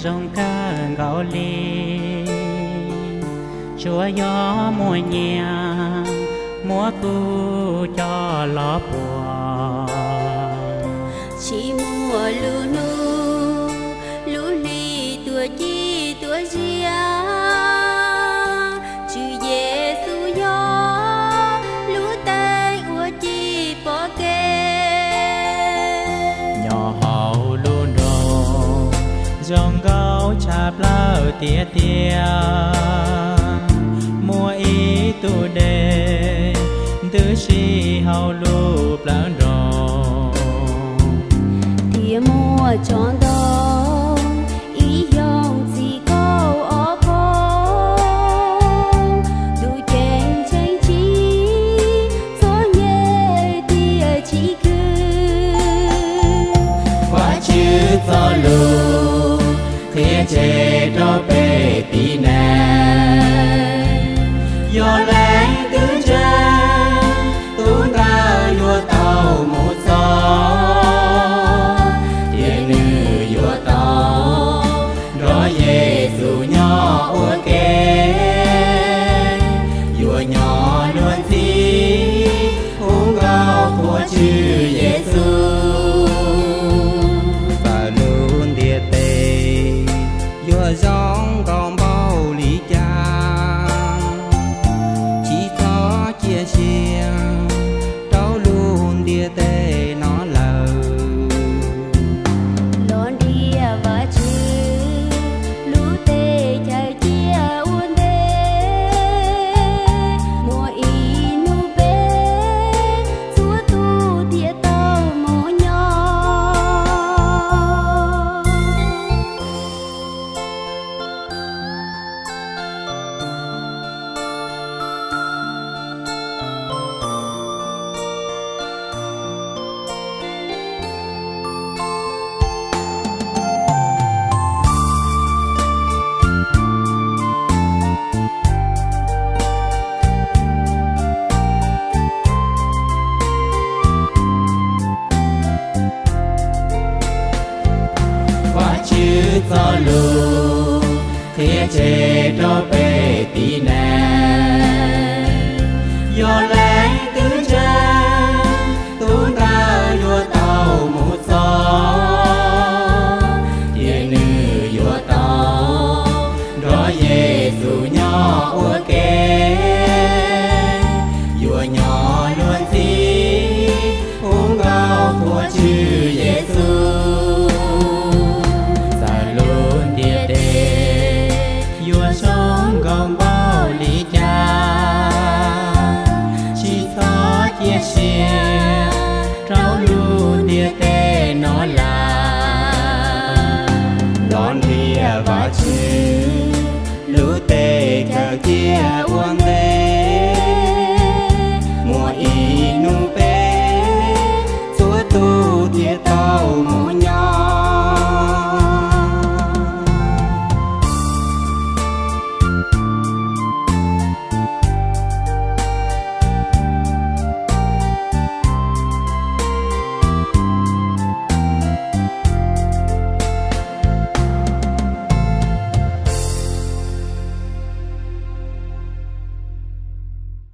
zoo kawg nkaus li, tsuas yog muaj nyiaj muab kuv coj los puas. Tsis muaj lub hnub lub hli tuaj ci tuaj ziab, Tswv Yexus yog lub teeb uas ci pom kev. Nyob hauv lub nroog zoo nkauj tshaj plaws tiag tiag, muaj ib tug dej ntws si hauv lub plawv nroog, thiab muaj tsov ntau ib xyoos txhim kaum ob phav, ntuj ceeb tsheej tsis txom nyem thiaj tsis khwv. Vajtswv txoj lus qhia tseg rau peb tib neeg, yog leej twg ntseeg, tus ntawd yuav tau mus txog, thiab nws yuav tau nrog Yexus nyob ua ke, yuav nyob luag ntxhi hu nkauj qhuas Tswv Yexus. Txawm lub ntiaj teb yuav zoo nkauj npaum li cas, tsis txhob cia siab rau lub ntiaj teb no lawm. Los ntiav Vajtswv lub teb chaws ciaj ua ntej, muaj ib hnub peb txhua tus thiaj tau mus nyob. Vajtswv txoj lus qhia tseg rau peb tib neeg, yog leej twg ntseeg, tus ntawd yuav tau mus txog, thiab nws yuav tau nrog Yexus nyob ua ke, yuav nyob luag ntxhi hu nkauj qhuas Tswv Yexus. Txawm lub ntiaj teb yuav zoo nkauj npaum li cas, tsis txhob cia siab rau lub ntiaj teb no lawm. Los ntiav Vajtswv lub teb chaws ciaj ua ntej,